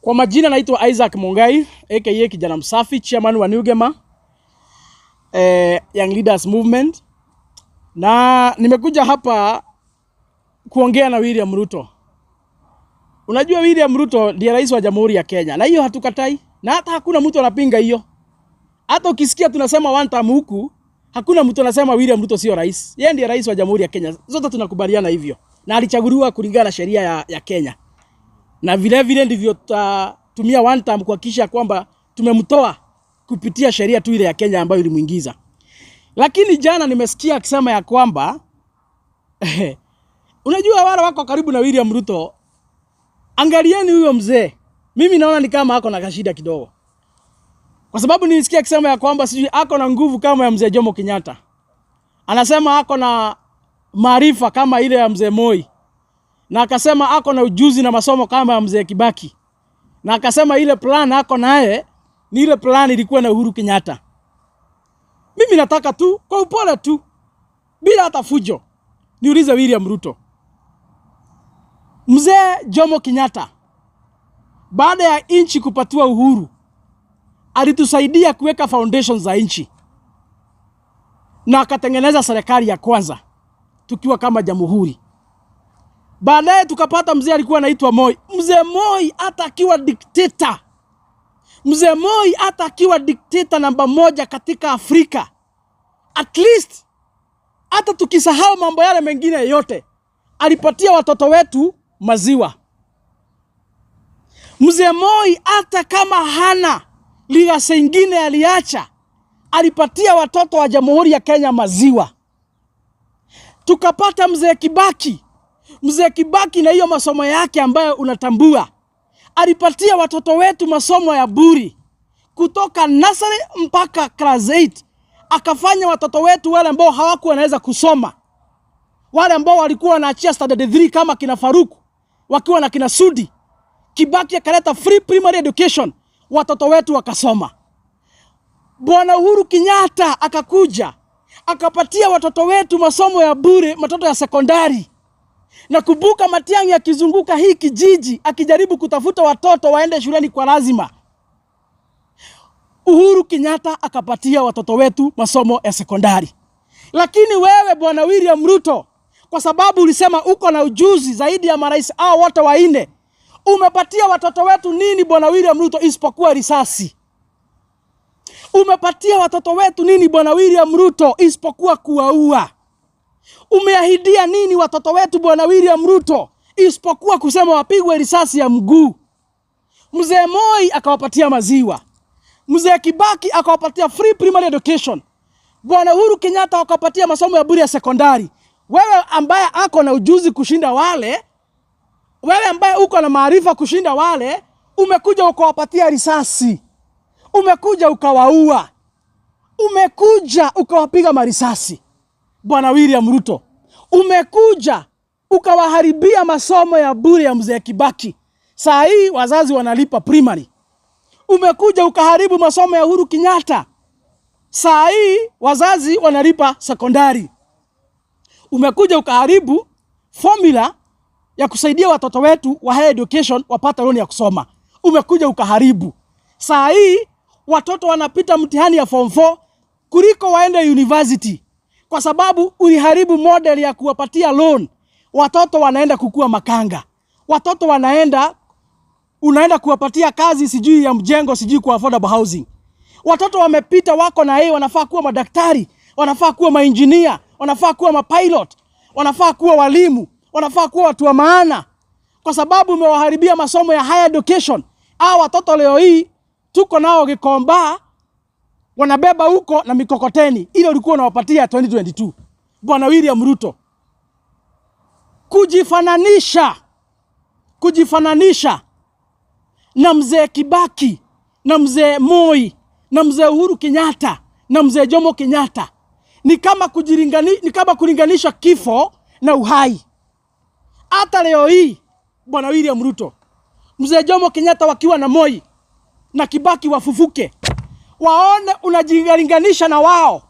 Kwa majina naitwa Isaac Mungai aka Kijana Msafi, chairman wa Newgema Young Leaders Movement, na nimekuja hapa kuongea na William Ruto. Unajua William Ruto ndiye rais wa Jamhuri ya Kenya, na hiyo hatukatai, na hata hakuna mtu anapinga hiyo. Hata ukisikia tunasema one term huku, hakuna mtu anasema William Ruto sio rais. Yeye ndiye rais wa Jamhuri ya Kenya, zote tunakubaliana hivyo, na alichaguliwa kulingana na sheria ya Kenya na vile vile ndivyo tutatumia one term kuhakikisha kwamba tumemtoa kupitia sheria tu ile ya Kenya ambayo ilimuingiza. Lakini jana nimesikia akisema ya kwamba unajua wale wako karibu na William Ruto, angalieni huyo mzee, mimi naona ni kama ako na kashida kidogo, kwa sababu nilisikia akisema ya kwamba sijui ako na nguvu kama ya mzee Jomo Kenyatta, anasema ako na maarifa kama ile ya mzee Moi na akasema ako na ujuzi na masomo kama ya mzee Kibaki, na akasema ile plan ako naye ni ile plan ilikuwa na Uhuru Kenyatta. Mimi nataka tu kwa upole tu bila hata fujo niulize William Ruto, mzee Jomo Kenyatta baada ya nchi kupatiwa uhuru alitusaidia kuweka foundation za nchi na akatengeneza serikali ya kwanza tukiwa kama jamhuri. Baadaye tukapata mzee alikuwa anaitwa Moi. Mzee Moi hata akiwa dikteta, mzee Moi hata akiwa dikteta namba moja katika Afrika, at least hata tukisahau mambo yale mengine yote, alipatia watoto wetu maziwa. Mzee Moi hata kama hana legacy ingine aliacha, alipatia watoto wa Jamhuri ya Kenya maziwa. Tukapata mzee Kibaki. Mzee Kibaki na hiyo masomo yake ambayo unatambua, alipatia watoto wetu masomo ya bure kutoka nursery mpaka class 8. Akafanya watoto wetu wale ambao hawakuwa wanaweza kusoma, wale ambao walikuwa wanaachia standard 3 kama kina Faruku wakiwa na kina Sudi, Kibaki akaleta free primary education, watoto wetu wakasoma. Bwana Uhuru Kenyatta akakuja akapatia watoto wetu masomo ya bure, watoto ya sekondari. Nakumbuka Matiang'i akizunguka hii kijiji akijaribu kutafuta watoto waende shuleni kwa lazima. Uhuru Kenyatta akapatia watoto wetu masomo ya sekondari. Lakini wewe Bwana William Ruto, kwa sababu ulisema uko na ujuzi zaidi ya marais hao wote wanne, umepatia watoto wetu nini Bwana William Ruto isipokuwa risasi? Umepatia watoto wetu nini Bwana William Ruto isipokuwa kuwaua? Umeahidia nini watoto wetu Bwana William Ruto isipokuwa kusema wapigwe risasi ya mguu? Mzee Moi akawapatia maziwa, Mzee Kibaki akawapatia free primary education, Bwana Uhuru Kenyatta akawapatia masomo ya bure ya sekondari. Wewe ambaye ako na ujuzi kushinda wale, wewe ambaye uko na maarifa kushinda wale, umekuja ukawapatia risasi, umekuja ukawaua, umekuja ukawapiga marisasi. Bwana William Ruto, umekuja ukawaharibia masomo ya bure ya mzee Kibaki. Saa hii wazazi wanalipa primary. Umekuja ukaharibu masomo ya Uhuru Kenyatta. Saa hii wazazi wanalipa sekondari. Umekuja ukaharibu formula ya kusaidia watoto wetu wa higher education wapate loan ya kusoma. Umekuja ukaharibu. Saa hii watoto wanapita mtihani ya form 4 kuliko waende university, kwa sababu uliharibu model ya kuwapatia loan. Watoto wanaenda kukua makanga, watoto wanaenda unaenda kuwapatia kazi sijui ya mjengo, sijui kwa affordable housing. Watoto wamepita wako na yeye, wanafaa kuwa madaktari, wanafaa kuwa mainjinia, wanafaa kuwa mapilot, wanafaa kuwa walimu, wanafaa kuwa watu wa maana, kwa sababu umewaharibia masomo ya higher education. Hao watoto leo hii tuko nao Gikomba, wanabeba huko na mikokoteni ile ulikuwa unawapatia 2022. Bwana William Ruto, kujifananisha na mzee Kibaki na mzee Moi na mzee Uhuru Kenyatta na mzee Jomo Kenyatta ni kama kulinganisha kifo na uhai. Hata leo hii Bwana William Ruto, mzee Jomo Kenyatta wakiwa na Moi na Kibaki wafufuke, waone unajilinganisha na wao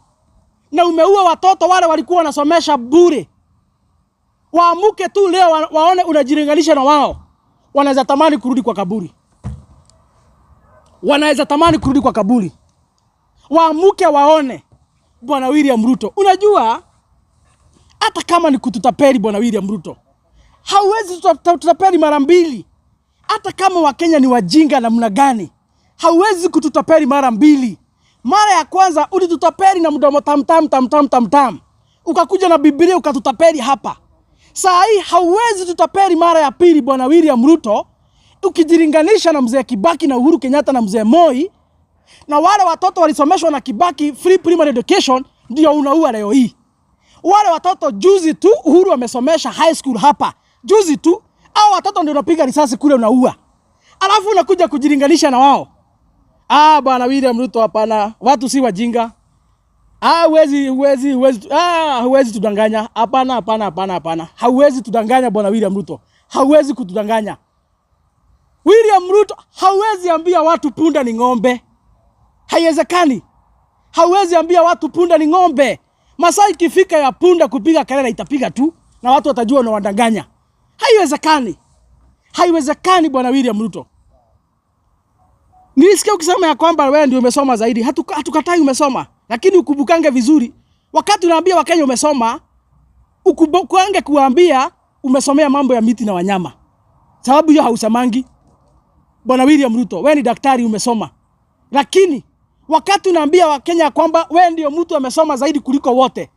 na umeua watoto wale walikuwa wanasomesha bure. Waamuke tu leo waone unajilinganisha na wao, wanaweza tamani kurudi kwa kaburi. Wanaweza tamani kurudi kwa kaburi, waamuke waone Bwana William Ruto. Unajua, hata kama ni kututapeli Bwana William Ruto, hauwezi tutapeli mara mbili. Hata kama Wakenya ni wajinga namna gani, hauwezi kututapeli mara mbili. Mara ya kwanza ulitutapeli na mdomo tam tam tam tam tam tam, ukakuja na Biblia ukatutapeli hapa. Saa hii hauwezi tutapeli mara ya pili, Bwana William Ruto, ukijilinganisha na mzee Kibaki na Uhuru Kenyatta na mzee Moi na wale watoto walisomeshwa na Kibaki free primary education, ndio unaua leo hii. Wale watoto juzi tu Uhuru amesomesha high school hapa juzi tu, au watoto ndio unapiga risasi kule unaua, alafu unakuja kujilinganisha na wao. Ah, Bwana William Ruto, hapana, watu si wajinga. Ah, huwezi huwezi huwezi, ah, huwezi tudanganya. Hapana, hapana, hapana, hapana, hauwezi tudanganya Bwana William Ruto, hauwezi kutudanganya. William Ruto, hauwezi ambia watu punda ni ng'ombe, haiwezekani. Hauwezi ambia watu punda ni ng'ombe. Masaa ikifika ya punda kupiga kelele itapiga tu na watu watajua unawadanganya. Haiwezekani, haiwezekani Bwana William Ruto. Nilisikia ukisema ya kwamba wewe ndio umesoma zaidi. Hatukatai umesoma, lakini ukumbukange vizuri. Wakati unaambia Wakenya umesoma, ukumbukange kuambia umesomea mambo ya miti na wanyama, sababu hiyo hausemangi. Bwana William Ruto, wewe ni daktari umesoma, lakini wakati unaambia Wakenya kwamba wewe ndio mtu amesoma zaidi kuliko wote,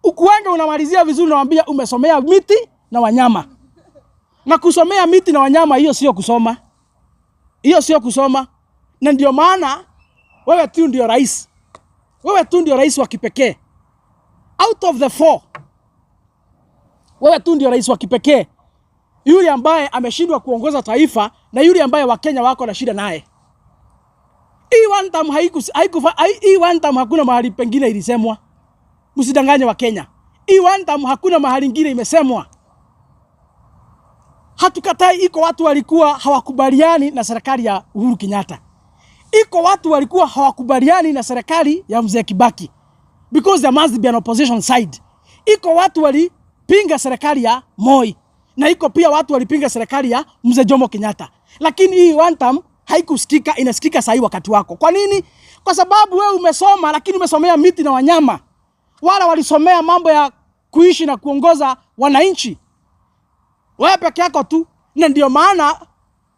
ukuange unamalizia vizuri, unawaambia umesomea miti na wanyama. Na kusomea miti na wanyama, hiyo sio kusoma, hiyo sio kusoma. Na ndio maana wewe tu ndio rais, wewe tu ndio rais wa kipekee out of the four, wewe tu ndio rais wa kipekee yule ambaye ameshindwa kuongoza taifa na yule ambaye Wakenya wako na shida naye. Hii one term hii one term hakuna mahali pengine ilisemwa. Msidanganye Wakenya. Hii one term hakuna mahali ingine imesemwa. Hatukatai, iko watu walikuwa hawakubaliani na serikali ya Uhuru Kenyatta. Iko watu walikuwa hawakubaliani na serikali ya Mzee Kibaki because there must be an opposition side. Iko watu walipinga serikali ya Moi na iko pia watu walipinga serikali ya Mzee Jomo Kenyatta, lakini hii one term haikusikika, inasikika sahii wakati wako. Kwa nini? Kwa sababu wewe umesoma, lakini umesomea miti na wanyama. Wala walisomea mambo ya kuishi na kuongoza wananchi, wewe peke yako tu. Na ndio maana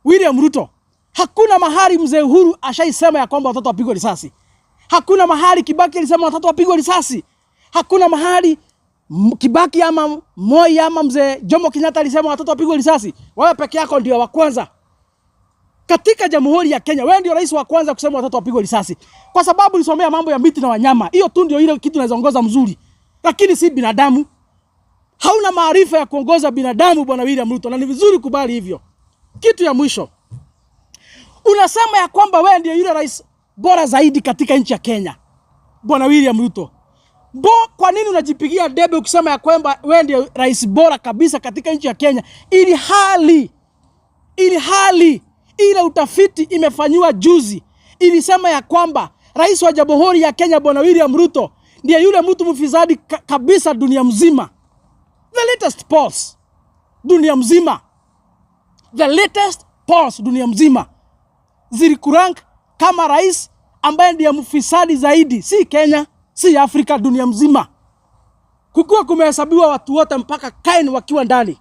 William Ruto, hakuna mahali mzee Uhuru ashaisema ya kwamba watoto wapigwe risasi. Hakuna mahali Kibaki alisema watoto wapigwe risasi. Hakuna mahali Kibaki ama Moi ama mzee Jomo Kenyatta alisema watoto wapigwe risasi. Wewe peke yako ndio wa kwanza katika Jamhuri ya Kenya. Wewe ndio rais wa kwanza kusema watoto wapigwe risasi, kwa sababu ulisomea mambo ya miti na wanyama. Hiyo tu ndio ile kitu unaweza ongoza mzuri, lakini si binadamu. Hauna maarifa ya kuongoza binadamu, Bwana William Ruto, na ni vizuri kubali hivyo. Kitu ya mwisho, unasema ya kwamba wewe ndiye yule rais bora zaidi katika nchi ya Kenya, Bwana William Ruto. Kwa nini unajipigia debe ukisema ya kwamba wewe ndiye rais bora kabisa katika nchi ya Kenya, ili hali ile utafiti imefanyiwa juzi ilisema ya kwamba rais wa Jamhuri ya Kenya Bwana William Ruto ndiye yule mtu mfisadi kabisa dunia mzima. The latest polls dunia mzima, the latest polls dunia mzima zilikurank kama rais ambaye ndiye mfisadi zaidi, si Kenya, si Afrika, dunia mzima, kukiwa kumehesabiwa watu wote mpaka Kain wakiwa ndani,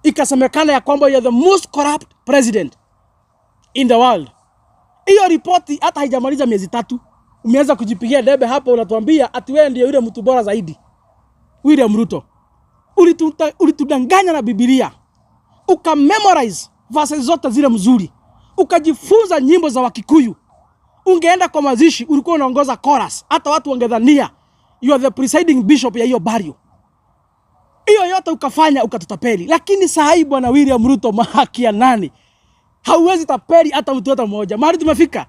ikasemekana ya kwamba you are the most corrupt president in the world. Hiyo ripoti hata haijamaliza miezi 3, umeanza kujipigia debe hapo, unatuambia ati wewe ndiye yule mtu bora zaidi. William Ruto, ulitudanganya na Biblia, ukamemorize verses zote zile mzuri, ukajifunza nyimbo za Wakikuyu. Ungeenda kwa mazishi, ulikuwa unaongoza chorus, hata watu wangedhania you are the presiding bishop ya hiyo burial. Hiyo yote ukafanya, ukatutapeli. Lakini saa hii Bwana William Ruto, mahaki ya nani? Hauwezi tapeli hata mtu hata mmoja. Mahali tumefika.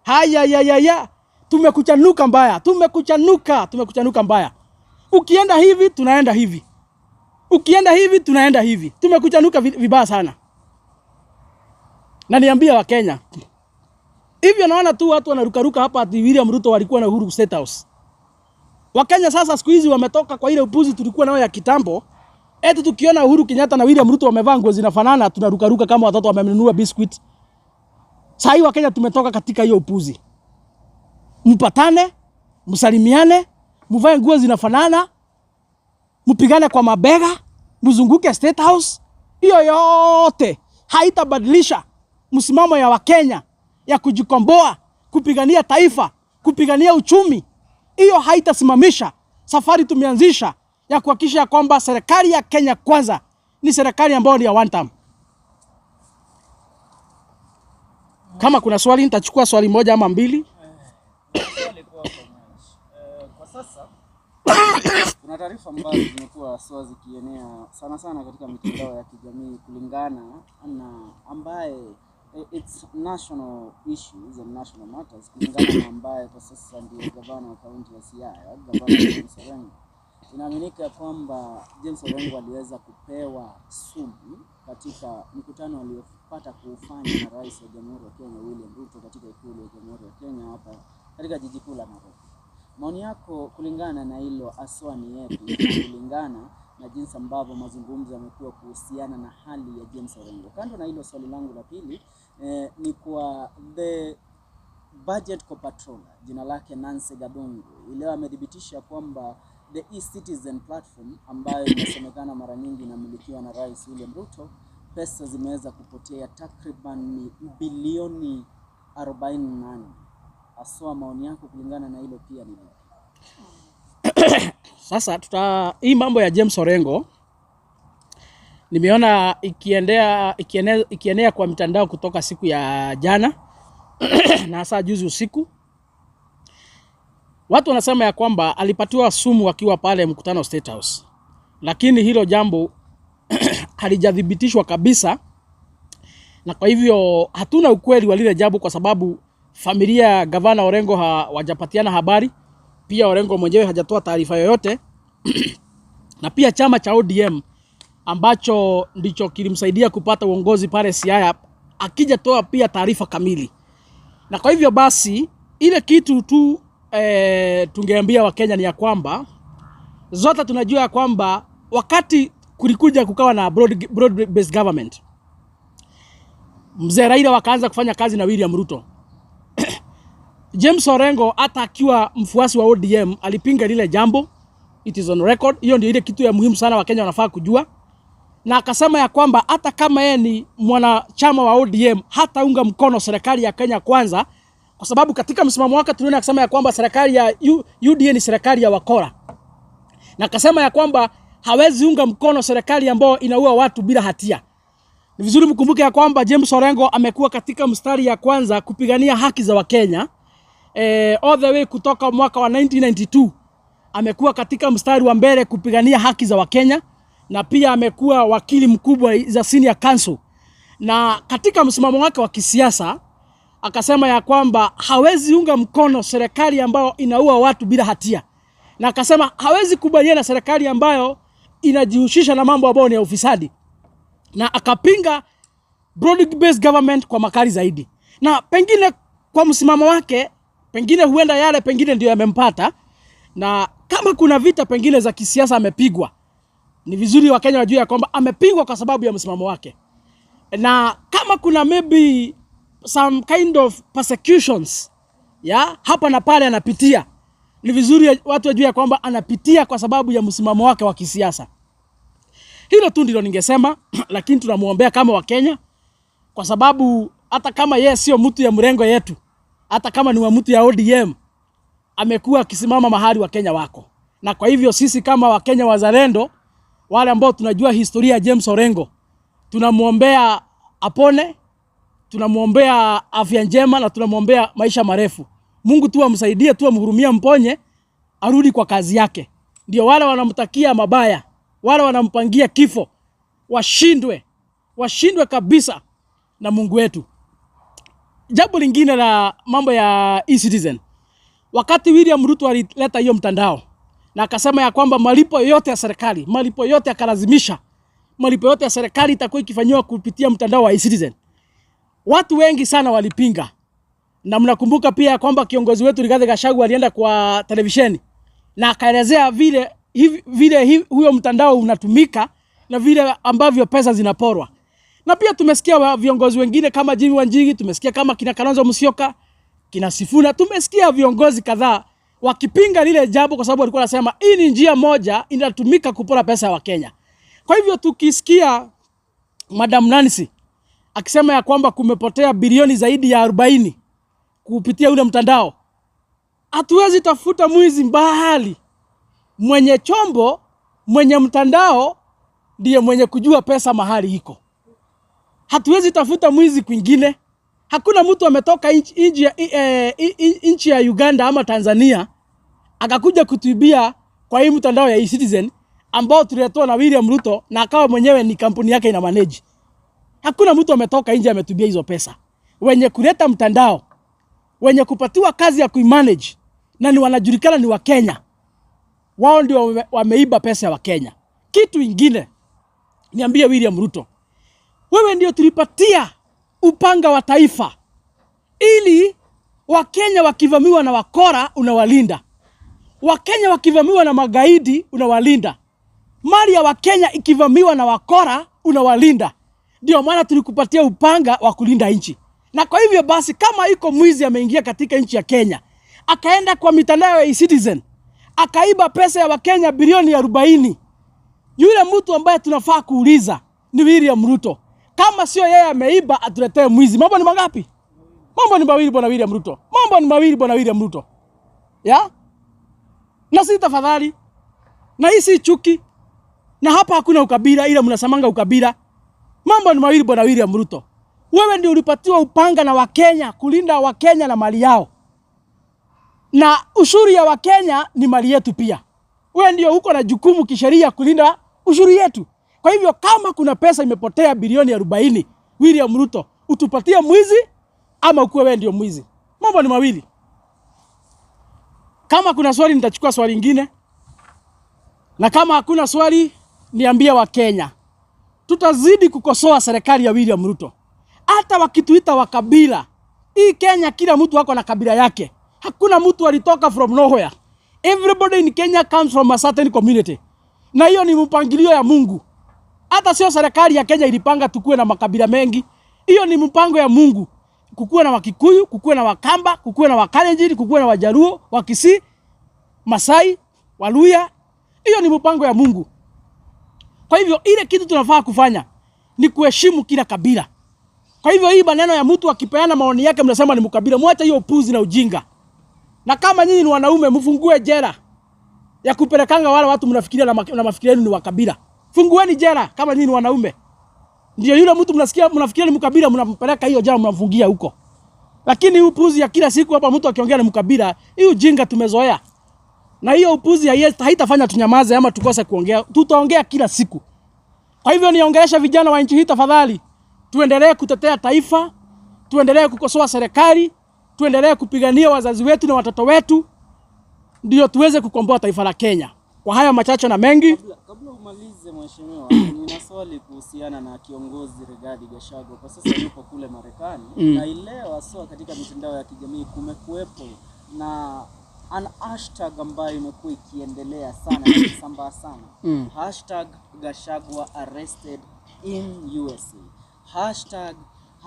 Haya ya ya ya. Tumekuchanuka mbaya, tumekuchanuka, tumekuchanuka mbaya. Ukienda hivi tunaenda hivi. Ukienda hivi tunaenda hivi. Tumekuchanuka vibaya sana. Na niambia Wakenya, hivyo naona tu watu wanarukaruka hapa ati William Ruto walikuwa na Uhuru State House. Wakenya sasa siku hizi wametoka kwa ile upuzi tulikuwa nayo ya kitambo. Eti tukiona Uhuru Kenyatta na William Ruto wamevaa nguo zinafanana tunarukaruka kama watoto wamenunua biscuit. Sasa Saa hii Wakenya tumetoka katika hiyo upuzi. Mpatane, msalimiane, mvae nguo zinafanana, mpigane kwa mabega, mzunguke State House. Hiyo yote haitabadilisha msimamo ya Wakenya ya kujikomboa, kupigania taifa, kupigania uchumi. Hiyo haitasimamisha safari tumeanzisha ya kuhakikisha kwamba serikali ya Kenya Kwanza ni serikali ambayo ni ya one term. Kama kuna swali nitachukua swali moja ama mbili. Swali kwako Mwesh. Kwa sasa kuna taarifa ambazo zimekuwa swa zikienea sana sana katika mitandao ya kijamii kulingana na ambaye it's national issues and national matters, kulingana na ambaye kwa sasa ndiye gavana wa kaunti ya Siaya, gavana James Orengo. Inaaminika kwamba James Orengo aliweza kupewa sumu katika mkutano aliopata kuufanya na Rais wa Jamhuri ya Kenya William Ruto katika ikulu ya Jamhuri ya Kenya hapa katika jiji kuu la Nairobi. Maoni yako kulingana na hilo haswa ni yepi, kulingana na jinsi ambavyo mazungumzo yamekuwa kuhusiana na hali ya James Orengo? Kando na hilo, swali langu la pili ni kwa the budget co-patroller, jina lake Nancy Gathungu, leo amethibitisha kwamba the e-citizen platform ambayo inasemekana mara nyingi inamilikiwa na Rais William Ruto, pesa zimeweza kupotea takriban bilioni 48. Haswa maoni yako kulingana na hilo pia ni lipi? Sasa tuta hii mambo ya James Orengo nimeona ikienea kwa mitandao kutoka siku ya jana na hasa juzi usiku. Watu wanasema ya kwamba alipatiwa sumu akiwa pale mkutano State House, lakini hilo jambo halijathibitishwa kabisa, na kwa hivyo hatuna ukweli wa lile jambo, kwa sababu familia ya gavana Orengo hawajapatiana habari, pia Orengo mwenyewe hajatoa taarifa yoyote na pia chama cha ODM ambacho ndicho kilimsaidia kupata uongozi pale Siaya akijatoa pia taarifa kamili. Na kwa hivyo basi ile kitu tu tungeambia Wakenya ni ya kwamba zote tunajua ya kwamba wakati kulikuja kukawa na broad based government, mzee Raila wakaanza kufanya kazi na William Ruto. James Orengo hata akiwa mfuasi wa ODM alipinga lile jambo, it is on record. Hiyo ndio ile kitu ya muhimu sana Wakenya wanafaa kujua, na akasema ya kwamba hata kama yeye ni mwanachama wa ODM hataunga mkono serikali ya Kenya Kwanza, kwa sababu katika msimamo wake tuliona akisema ya kwamba serikali ya UDA ni serikali ya wakora, na akasema ya kwamba hawezi unga mkono serikali ambayo inaua watu bila hatia. Ni vizuri mkumbuke ya kwamba James Orengo amekuwa katika mstari ya kwanza kupigania haki za Wakenya all the way kutoka mwaka wa 1992 amekuwa katika mstari wa mbele kupigania haki za Wakenya, na pia amekuwa wakili mkubwa za senior counsel, na katika msimamo wake wa kisiasa akasema ya kwamba hawezi unga mkono serikali ambayo inaua watu bila hatia, na akasema hawezi kubaliana na serikali ambayo inajihusisha na mambo ambayo ni ya ufisadi, na akapinga broad based government kwa makali zaidi, na pengine kwa msimamo wake, pengine huenda yale pengine ndio yamempata, na kama kuna vita pengine za kisiasa amepigwa, ni vizuri Wakenya wajue ya kwamba amepigwa kwa sababu ya msimamo wake, na kama kuna maybe some kind of persecutions ya hapa na pale anapitia, ni vizuri watu wajue ya kwamba anapitia kwa sababu ya msimamo wake wa kisiasa. Hilo tu ndilo ningesema, lakini tunamwombea kama Wakenya, kwa sababu hata kama yeye sio mtu ya mrengo yetu, hata kama ni wa mtu ya ODM, amekuwa akisimama mahali Wakenya wako, na kwa hivyo sisi kama Wakenya wazalendo, wale ambao tunajua historia ya James Orengo, tunamwombea apone, tunamwombea afya njema na tunamwombea maisha marefu. Mungu tu amsaidie tu, amhurumie, mponye, arudi kwa kazi yake. Ndio wale wanamtakia mabaya, wale wanampangia kifo washindwe, washindwe kabisa na Mungu wetu. Jambo lingine la mambo ya e-citizen, wakati William Ruto alileta hiyo mtandao na akasema ya kwamba malipo yote ya serikali, malipo yote akalazimisha, malipo yote ya serikali itakuwa ikifanyiwa kupitia mtandao wa e-citizen. Watu wengi sana walipinga, na mnakumbuka pia kwamba kiongozi wetu Rigathi Gachagua alienda kwa televisheni na akaelezea vile huyo mtandao unatumika na vile ambavyo pesa zinaporwa. Na pia tumesikia viongozi wengine kama Jimmy Wanjigi, tumesikia kama kina Kalonzo Musyoka, kina Sifuna, tumesikia viongozi kadhaa wakipinga lile jambo kwa sababu walikuwa wanasema hii ni njia moja inatumika kupora pesa ya Wakenya. Kwa hivyo tukisikia Madam Nancy akisema ya kwamba kumepotea bilioni zaidi ya 40 kupitia ule mtandao, hatuwezi tafuta mwizi mbali. Mwenye chombo, mwenye mtandao ndiye mwenye kujua pesa mahali iko. Hatuwezi tafuta mwizi kwingine. Hakuna mtu ametoka nchi ya Uganda ama Tanzania akakuja kutuibia kwa hii mtandao ya eCitizen ambao tuliletewa na William Ruto na akawa mwenyewe ni kampuni yake ina manage. Hakuna mtu ametoka nje ametubia hizo pesa. Wenye kuleta mtandao, wenye kupatiwa kazi ya kuimanage na ni wanajulikana ni Wakenya, wao ndio wameiba pesa ya Wakenya. Kitu ingine, niambie William Ruto, wewe ndio tulipatia upanga wa taifa ili Wakenya wakivamiwa na wakora unawalinda, Wakenya wakivamiwa na magaidi unawalinda, mali ya Wakenya ikivamiwa na wakora unawalinda. Ndio maana tulikupatia upanga wa kulinda nchi. Na kwa hivyo basi, kama iko mwizi ameingia katika nchi ya Kenya akaenda kwa mitandao ya eCitizen akaiba pesa ya Wakenya bilioni 40, yule mtu ambaye tunafaa kuuliza ni William Ruto. Kama sio yeye ameiba, atuletee mwizi. Mambo ni mangapi? Mambo ni mawili, bwana William Ruto. Mambo ni mawili, bwana William Ruto. Ya? Na si tafadhali. Na hii si chuki. Na hapa hakuna ukabila, ila mnasamanga ukabila. Mambo ni mawili, bwana William Ruto. Wewe ndio ulipatiwa upanga na Wakenya kulinda Wakenya na mali yao. Na ushuru ya Wakenya ni mali yetu pia. Wewe ndio uko na jukumu kisheria kulinda ushuru yetu. Kwa hivyo kama kuna pesa imepotea bilioni 40, William Ruto, utupatie mwizi ama ukuwe wewe ndio mwizi. Mambo ni mawili. Kama kuna swali nitachukua swali lingine. Na kama hakuna swali niambie Wakenya. Tutazidi kukosoa serikali ya William Ruto. Hata wakituita wa kabila. Hii Kenya kila mtu ako na kabila yake. Hakuna mtu alitoka from nowhere. Everybody in Kenya comes from a certain community. Na hiyo ni mpangilio ya Mungu. Hata sio serikali ya Kenya ilipanga tukue na makabila mengi. Hiyo ni mpango ya Mungu. Kukuwe na Wakikuyu, kukuwe na Wakamba, kukuwe na Wakalenjin, kukuwe na Wajaluo, Wakisii, Masai, Waluya. Hiyo ni mpango ya Mungu. Kwa hivyo ile kitu tunafaa kufanya ni kuheshimu kila kabila. Kwa hivyo hii maneno ya mtu akipeana maoni yake mnasema ni mkabila, mwacha hiyo upuzi na ujinga. Na kama nyinyi ni wanaume mfungue jela ya kupelekanga wale watu mnafikiria na mafikira yenu ni wa kabila. Fungueni jela kama nyinyi ni wanaume. Ndio yule mtu mnasikia mnafikiria ni mkabila, mnampeleka hiyo jela, mnamfungia huko. Lakini hii upuzi ya kila siku hapa mtu akiongea ni mkabila, hii ujinga tumezoea. Na hiyo upuzi haitafanya tunyamaze ama tukose kuongea. Tutaongea kila siku. Kwa hivyo niongelesha vijana wa nchi hii, tafadhali tuendelee kutetea taifa, tuendelee kukosoa serikali, tuendelee kupigania wazazi wetu na watoto wetu, ndio tuweze kukomboa taifa la Kenya. Kwa haya machache na mengi, Kabla umalize mheshimiwa, nina swali kuhusiana na kiongozi Rigathi Gachagua. Kwa sasa yupo kule Marekani na ileo haswa katika mitandao ya kijamii kumekuwepo na an hashtag ambayo imekuwa ikiendelea sana na ikisambaa sana. Hashtag Gachagua arrested in USA. Hashtag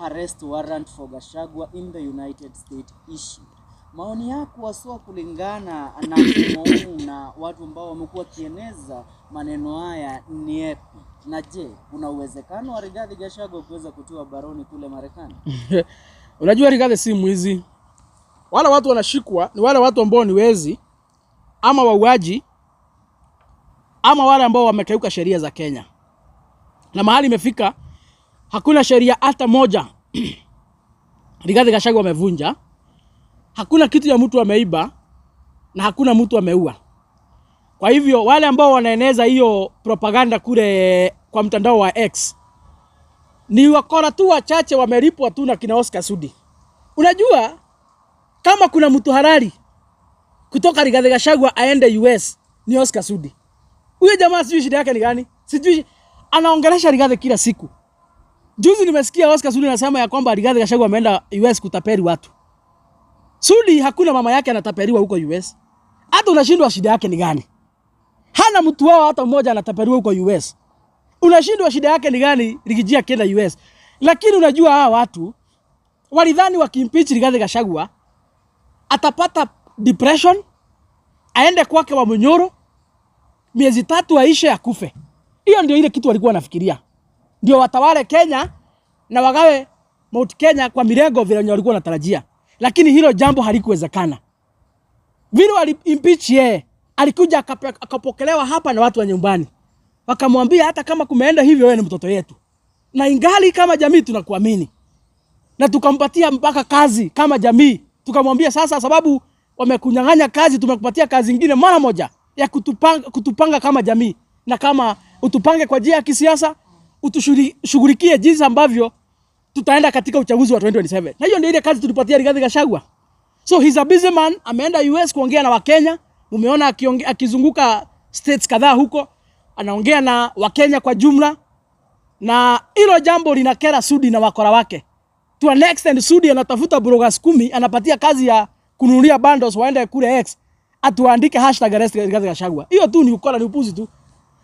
arrest warrant for Gachagua in the United States issued. Maoni yako haswa kulingana na mfumo huu na watu ambao wamekuwa wakieneza maneno haya ni yapi? Na je, kuna uwezekano wa Rigathi Gachagua kuweza kutiwa baroni kule Marekani? Unajua Rigathi si mwizi. Wale watu wanashikwa ni wale watu ambao ni wezi ama wauaji ama wale ambao wamekeuka sheria za Kenya. Na mahali imefika hakuna sheria hata moja Rigathi Gachagua amevunja. Hakuna kitu ya mtu ameiba na hakuna mtu ameua. Kwa hivyo wale ambao wanaeneza hiyo propaganda kule kwa mtandao wa X ni wakora tu wachache wamelipwa tu na kina Oscar Sudi. Unajua kama kuna mtu halali kutoka Rigathi Gachagua aende US ni Oscar Sudi. Huyo jamaa sijui shida yake ni gani? Sijui anaongelesha Rigathi kila siku. Juzi nimesikia Oscar Sudi anasema ya kwamba Rigathi Gachagua ameenda US kutapeli watu. Sudi hakuna mama yake anatapeliwa huko US. Hata unashindwa shida yake ni gani? Hana mtu wao hata mmoja anatapeliwa huko US. Unashindwa shida yake ni gani Riggy G akienda US? Lakini unajua hawa watu walidhani wakimpeach Rigathi Gachagua atapata depression, aende kwake wa Munyoro miezi 3 aishe akufe. Hiyo ndio ile kitu walikuwa wanafikiria, ndio watawale Kenya na wagawe Mount Kenya kwa mirengo vile wenye walikuwa wanatarajia, lakini hilo jambo halikuwezekana. Vile wali-impeach yeye, alikuja akapokelewa hapa na watu wa nyumbani, wakamwambia hata kama kumeenda hivyo, wewe ni mtoto yetu, na ingali kama jamii tunakuamini, na tukampatia mpaka kazi kama jamii. Tukamwambia sasa, sababu wamekunyang'anya kazi, tumekupatia kazi nyingine mara moja ya kutupanga kama jamii, na kama utupange kwa njia ya kisiasa, utushughulikie jinsi ambavyo tutaenda katika uchaguzi wa 2027. Na hiyo ndio ile kazi tulipatia Rigathi Gachagua. So he's a busy man, ameenda US kuongea na Wakenya. Mumeona akizunguka states kadhaa huko, anaongea na Wakenya kwa jumla, na hilo jambo linakera Sudi na wakora wake. To an extent, Sudi anatafuta bloggers 10, anapatia kazi ya kununulia bundles waende kule X, atuandike #ArrestRigathi Gachagua. Hiyo tu ni ukora, ni upuzi tu.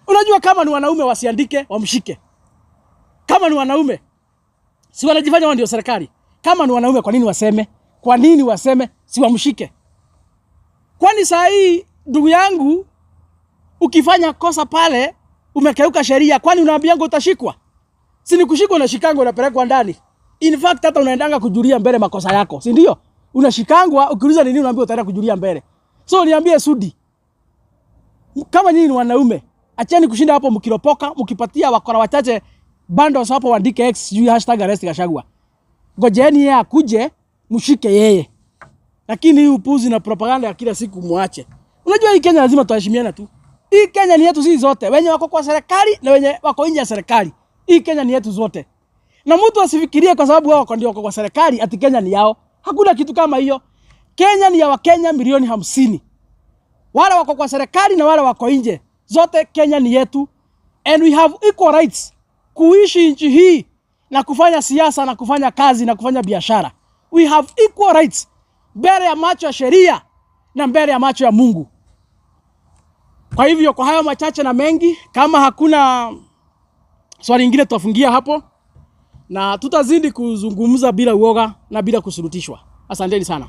Unajua kama ni wanaume wasiandike, wamshike. Kama ni wanaume, si wanajifanya wao ndio serikali. Kama ni wanaume, kwa nini waseme? Kwa nini waseme? Si wamshike? Kwani saa hii ndugu yangu, ukifanya kosa pale umekeuka sheria, kwani unaambianga utashikwa? Si ni kushikwa, unashikangwa, unapelekwa ndani. In fact hata unaendanga kujulia mbele makosa yako, si ndio? Unashikangwa, ukiuliza nini unaambiwa utaenda kujulia mbele. So niambie Sudi, kama nyinyi ni wanaume, acheni kushinda hapo mkiropoka, mkipatia wakora wachache bundles hapo waandike X sijui #ArrestGachagua. Ngojeni yeye akuje, mshike yeye. Lakini hii upuzi na propaganda ya kila siku muache. Unajua hii Kenya lazima tuheshimiane tu. Hii Kenya ni yetu sisi zote, wenye wako kwa serikali na wenye wako nje ya serikali. Hii Kenya ni yetu zote. Na mtu asifikirie kwa sababu wao ndio wako kwa serikali ati Kenya ni yao. Hakuna kitu kama hiyo. Kenya ni ya Wakenya milioni 50. Wale wako kwa serikali na wale wako nje. Zote Kenya ni yetu. And we have equal rights kuishi nchi hii na kufanya siasa na kufanya kazi na kufanya biashara. We have equal rights mbele ya macho ya sheria na mbele ya macho ya Mungu. Kwa hivyo kwa hayo machache na mengi, kama hakuna swali lingine tutafungia hapo na tutazidi kuzungumza bila uoga na bila kusurutishwa. Asanteni sana.